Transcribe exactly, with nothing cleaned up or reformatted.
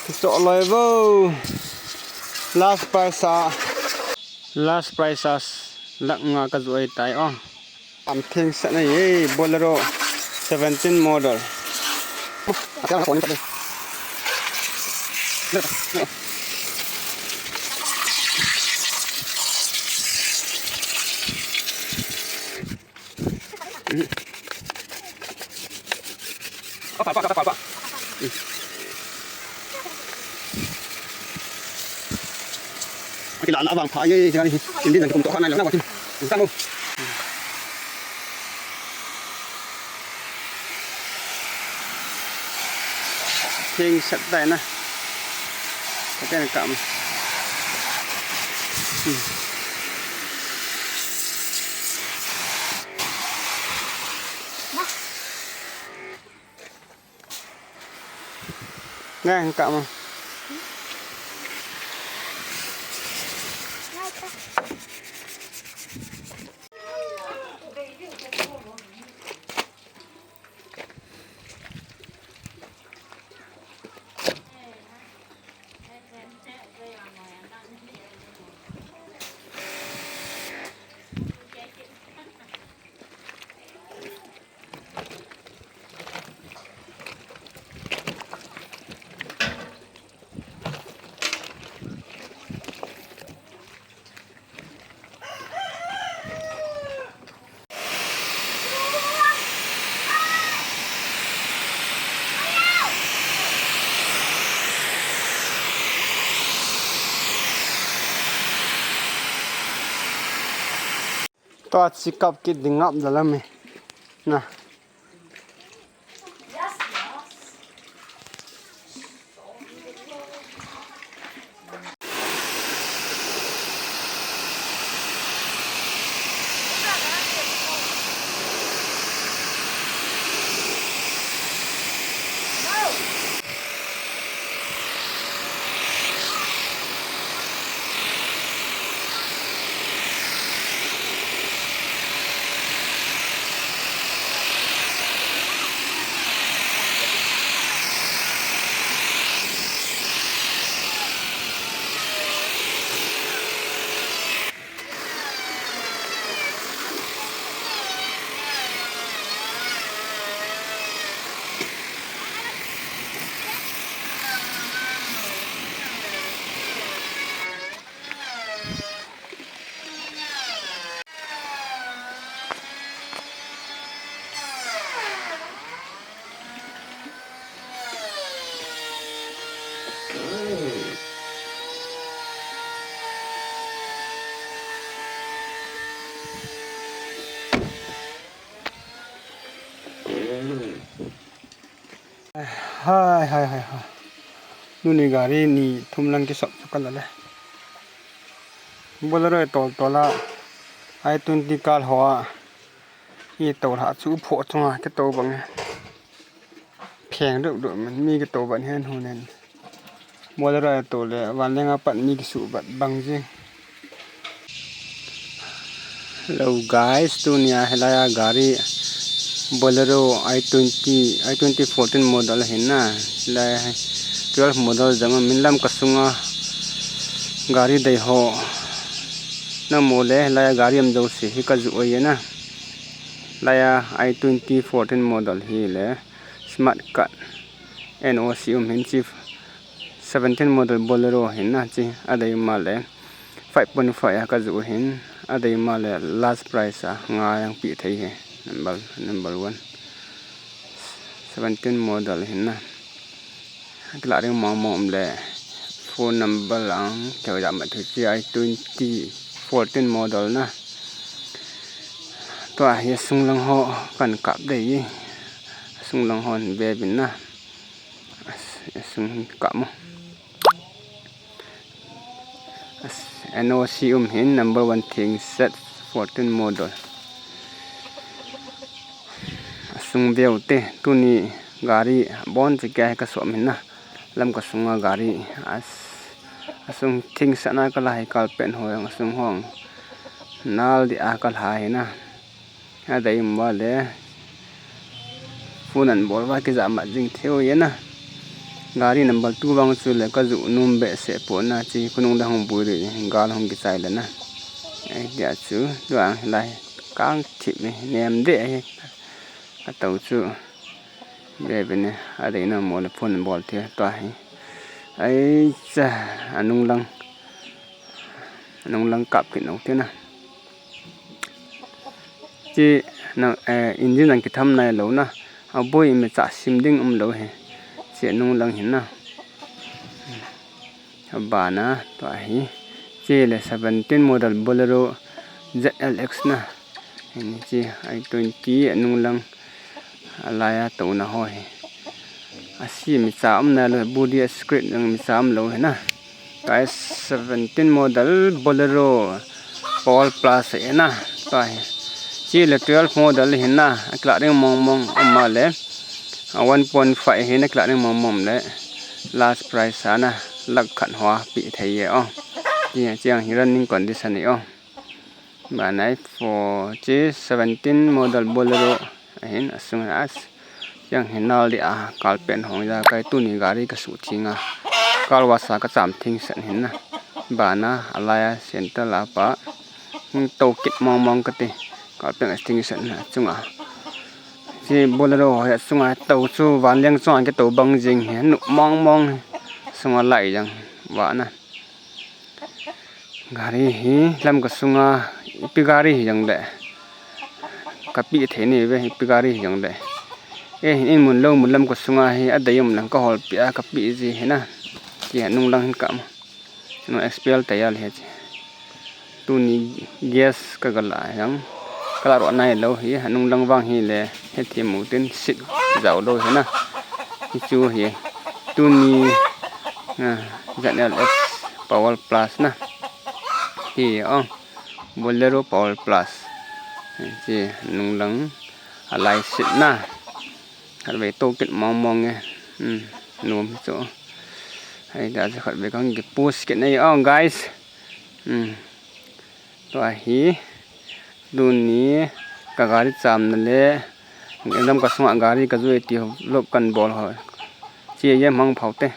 Choh loi vo. Last price a. Last price a lakh nga ka ju ai tai o. Am thing sa na ye Bolero seventeen model. Kila na vang pha ye, kila ni. Hindi na kum to khanai lang na watin. Tamo. Thing sat dai na. Ka ten kam. Ngang kam. Tua chikap kit ding ngap da lam e. Na. Hai, hai, hai, hai. Tuni gari ni thum lang kisop chu ka la le. Bolero tol tol a, i twenty kal ho a. I tol ha chu pho chunga kito bang e. Pheng duk duk man mi kito ban hen hun hen. Bolero a tol le, vanleng a pat mi kisu bat bang jing. Hello guys, tunia hilai a gari Bolero i twenty, i twenty fourteen model hin na. Hilai twelve model jama min lam ka sunga gari dei ho. Na mo le, hilai a gari am jo si hi ka ju oi na. Hilai a i twenty fourteen model hi le. Smart card, N O C um hin chi seventeen model Bolero hin na chi a dei ma le five point five a ka ju hin a dei ma le last price a nga yang pi thei hi number, number one. Seventeen model hin na. Kila ring mong mong le phone number lang keu ja ma thu chi i twenty fourteen model na. Tua hi sung lang ho kan kap dei. Sung lang ho be bin na. Sung kap mo. N O C um hin number one thing set fourteen model. Asung veu te tuni gari bon che kya ka som hin na. Lam ka sunga gari as, asung thing sana ka la hai kal pen ho yang asung hong nal di a ka la hai na. A dai um va le phone an bol va ki ja ma jing theu ye na. Gari number two vang chu le ka ju nom behseh pon a, chi khonung da hung bui ri, gal hung kichai le na. Ai dia chu, tua lai kang thip mi nem de hi. Ka to chu. Be be ne, a dei na mo le phone bol thei tua hi. Ai cha, anung lang. Anung lang kap kit nau te na. Chi na, eh, engine jong kitham nai lou na. A bui mi cha sim ding um lou hi. Chi anung lang hin na. A bana tua hi. Chi le seventeen model Bolero Z L X na. Hi ni chi i twenty anung lang. A lai a to na ho hi. A si mi cha um nai lou hi. Body a screen jong mi cha um lou hi na. Guys, seventeen model Bolero Power Plus hi na, tua hi. Chi le twelve model hi na, a kila ding mong mong ama le. A one point five hi na kila ding mong mong le. Last price a na, lakh khat hoa pi thei ye o. Chi, chiang hi running condition hi o. Banai for chi seventeen model Bolero ahin asung as. Yang hin nal di a carpet hong ja kai tuni gari ka su thing a. Car wash a ka cham thing sen hin na. Bana a lai a center la pa. Hung to kit mong mong ka ti. Carpet a thing sen na chunga. Chi Bolero ho ya chunga to chu van liang chunga ke to bang jing hi nu mong mong. Sunga lai jang va na. Gari hi lam ka sunga ipi gari hi jong le ka pi thei ni ve ipi gari hi jong le. E, in mun lou mun lam ka sunga hi a dei um lang ka hol pi a ka pi ji hi na. Chi anung lang hin ka mo. No X P L tayal hi chi. Tuni gas ka gala jang. Ka la ro nai lou hi anung lang vang hi le. He thi mu tin sit jao lou hi na. Hi chu hi. Tuni, ah, Z L X Power Plus na. Hi o. Bolero Power Plus. Chi nung lang a lai sit na. Khat vei to kit mong mong e. Hmm. Nom chu. Hai da khat vei kang ki post kit nei o guys. Hmm. Tua hi. Tuni ka gari chamna le, lam ka sunga gari ka jui ti vlog kan bol ho. Chi ye mang phau te.